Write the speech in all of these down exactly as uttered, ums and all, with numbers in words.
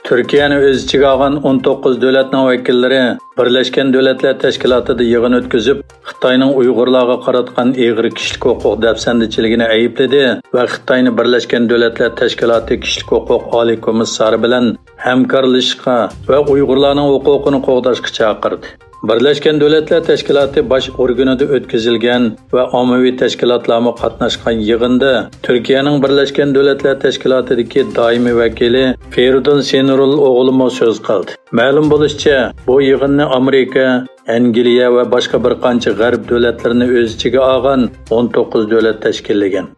تۈركىيەنى ئۆز ئىچىگە ئالغان ئون توققۇز دۆلەتنىڭ ۋەكىللىرى بىرلەشكەن دۆلەتلەر تەشكىلاتىدا يىغىن ئۆتكۈزۈپ، خىتاينىڭ ئۇيغۇرلارغا قاراتقان ئېغىر كىشىلىك ھوقۇق دەپسەندىچىلىكىنى ئەيىبلىدى ۋە خىتاينى بىرلەشكەن دۆلەتلەر تەشكىلاتى كىشىلىك ھوقۇق ئالىي كومىسسارى بىلەن ھەمكارلىشىشقا ۋە ئۇيغۇرلارنىڭ ھوقۇقىنى قوغداشقا چاقىردى. بىرلەشكەن دۆلەتلەر تەشكىلاتى باش ئورگىنىدا ئۆتكۈزۈلگەن ۋە ئاممىۋى تەشكىلاتلارمۇ قاتناشقان يىغىندا تۈركىيەنىڭ بىرلەشكەن دۆلەتلەر تەشكىلاتىدىكى دائىمىي ۋەكىلى فېرىدۇن سىنۇرۇل ئوغلۇمۇ سۆز قىلدى. مەلۇم بولۇشىچە، بۇ يىغىننى ئامېرىكا، ئەنگلىيە ۋە باشقا بىر قانچە غەرب دۆلەتلىرىنى ئۆز ئىچىگە ئالغان ئون توققۇز دۆلەت تەشكىللىگەن.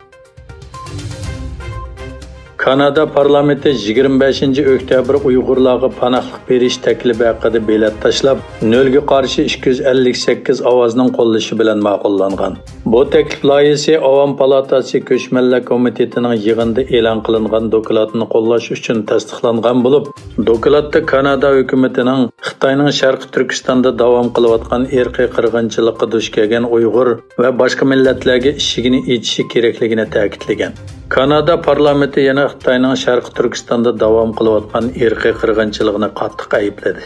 كانادا پارلامېنتى يىگىرمە بەشىنچى ئۆكتەبىر ئۇيغۇرلارغا پاناھلىق بېرىش تەكلىپى ھەققىدە بېلەت تاشلاپ، نۆلگە قارشى ئىككى يۈز ئەللىك سەككىز ئاۋازنىڭ قوللىشى بىلەن ماقۇللانغان. بۇ تەكلىپ لايىھىسى ئاۋام پالاتاسى كۆچمەنلەر كومىتېتىنىڭ يىغىندا ئېلان قىلىنغان دوكلاتىنى قوللاش ئۈچۈن تەستىقلانغان بولۇپ، دوكلاتتا كانادا ھۆكۈمىتىنىڭ خىتاينىڭ شەرقىي تۈركىستاندا داۋام قىلىۋاتقان ئىرقىي قىرغىنچىلىققا دۇچ كەلگەن ئۇيغۇر ۋە باشقا مىللەتلەرگە ئىشىكىنى ئېچىشى كېرەكلىكىنى تەكىتلىگەن. كانادا پارلامېنتى يەنە خىتاينىڭ شەرقىي تۈركىستاندا داۋام قىلىۋاتقان ئىرقىي قىرغىنچىلىقىنى قاتتىق ئەيىبلىدى.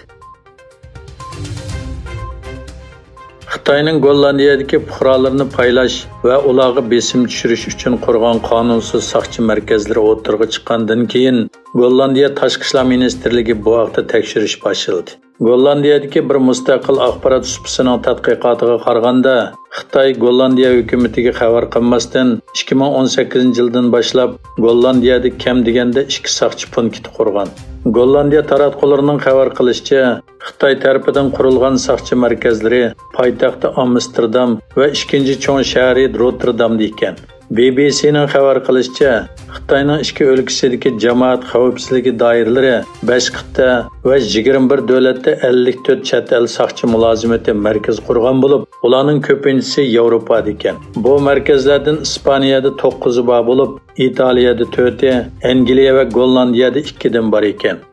خىتاينىڭ گوللاندىيەدىكى پۇقرالىرىنى پايلاش ۋە ئۇلارغا بېسىم چۈشۈرۈش ئۈچۈن قۇرغان قانۇنسىز ساقچى مەركەزلىرى ئوتتۇرىغا چىققاندىن كېيىن، گوللاندىيە تاشقى ئىشلار مىنىستىرلىكى بۇ ھەقتە تەكشۈرۈش باشلىدى. گوللاندىيەدىكى بىر مۇستەقىل ئاخبارات سۇپىسىنىڭ تەتقىقاتىغا قارىغاندا، خىتاي گوللاندىيە ھۆكۈمىتىگە خەۋەر قىلماستىن، ئىككى مىڭ ئون سەككىزىنچى يىلدىن باشلاپ گوللاندىيەدە كەم دېگەندە ئىككى ساقچى پونكىتى قۇرغان. گوللاندىيە تاراتقۇلىرىنىڭ خەۋەر قىلىشىچە، خىتاي تەرىپىدىن قۇرۇلغان ساقچى مەركەزلىرى پايتەختى ئامستېردام ۋە ئىككىنچى چوڭ شەھىرى روتتېردامدا ئىكەن. بى بى سىنىڭ خەۋەر قىلىشىچە، خىتاينىڭ ئىچكى ئۆلكىسىدىكى جامائەت خەۋپسىزلىكى دائىرىلىرى بەش قىتئە ۋە يىگىرمە بىر دۆلەتتە ئەللىك تۆت چەت ئەل ساقچى مۇلازىمىتى مەركىزى قۇرغان بولۇپ، ئۇلارنىڭ كۆپىنچىسى ياۋروپادا ئىكەن. بۇ مەركەزلەردىن ئىسپانىيەدە توققۇزى بار بولۇپ، ئىتالىيەدە تۆتى، ئەنگلىيە ۋە گوللاندىيەدە ئىككىدىن بار ئىكەن.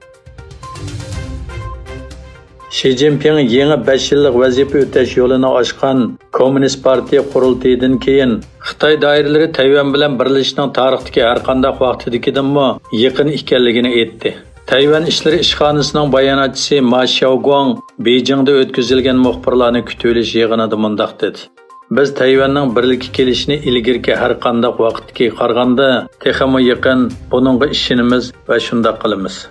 شى جىنپىڭ يېڭى بەش يىللىق ۋەزىپە ئۆتەش يولىنى ئاچقان كوممۇنىست پارتىيە قۇرۇلتىيىدىن كېيىن، خىتاي دائىرىلىرى تەيۋەن بىلەن بىرلىشىشنىڭ تارىختىكى ھەرقانداق ۋاقتىدىكىدىنمۇ يېقىن ئىكەنلىكىنى ئېيتتى. تەيۋەن ئىشلىرى ئىشخانىسىنىڭ باياناتچىسى ما شياۋگۇاڭ بېيجىڭدا ئۆتكۈزۈلگەن مۇخبىرلارنى كۈتۈۋېلىش يىغىنىدا مۇنداق دېدى: «بىز تەيۋەننىڭ بىرلىككە كېلىشىنى ئىلگىرىكى ھەرقانداق ۋاقىتتىكىگە قارىغاندا تېخىمۇ يېقىن، بۇنىڭغا ئىشىنىمىز ۋە شۇنداق قىلىمىز.»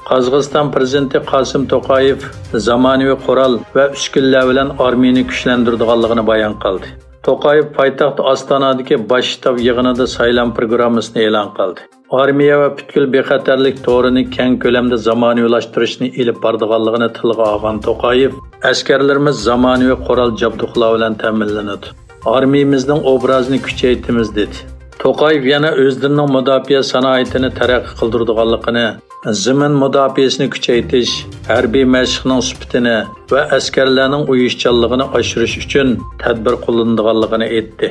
قازاقىستان پىرېزىدېنتى قاسىم توقايېف زامانىۋى قورال ۋە ئۈسكۈنىلەر بىلەن ئارمىيىنى كۈچلەندۈرىدىغانلىقىنى بايان قىلدى. توقايېف پايتەخت ئاستانادىكى باش شتاب يىغىنىدا سايلام پروگراممىسىنى ئېلان قىلدى. ئارمىيە ۋە پۈتكۈل بىخەتەرلىك تورىنى كەڭ كۆلەمدە زامانىۋىلاشتۇرۇشنى ئېلىپ بارىدىغانلىقىنى تىلغا ئالغان توقايېف، ئەسكەرلىرىمىز زامانىۋى قورال جابدۇقلار بىلەن تەمىنلىنىدۇ. ئارمىيىمىزنىڭ ئوبرازىنى كۈچەيتىمىز، دېدى. توقايېف يەنە ئۆزلىرىنىڭ مۇداپىئە سانائىتىنى تەرەققىي قىلدۇرىدىغانلىقىنى، زېمىن مۇداپىئەسىنى كۈچەيتىش، ھەربىي مەشىقنىڭ سۈپىتىنى ۋە ئەسكەرلەرنىڭ ئۇيۇشچانلىقىنى ئاشۇرۇش ئۈچۈن تەدبىر قوللىنىدىغانلىقىنى ئېيتتى.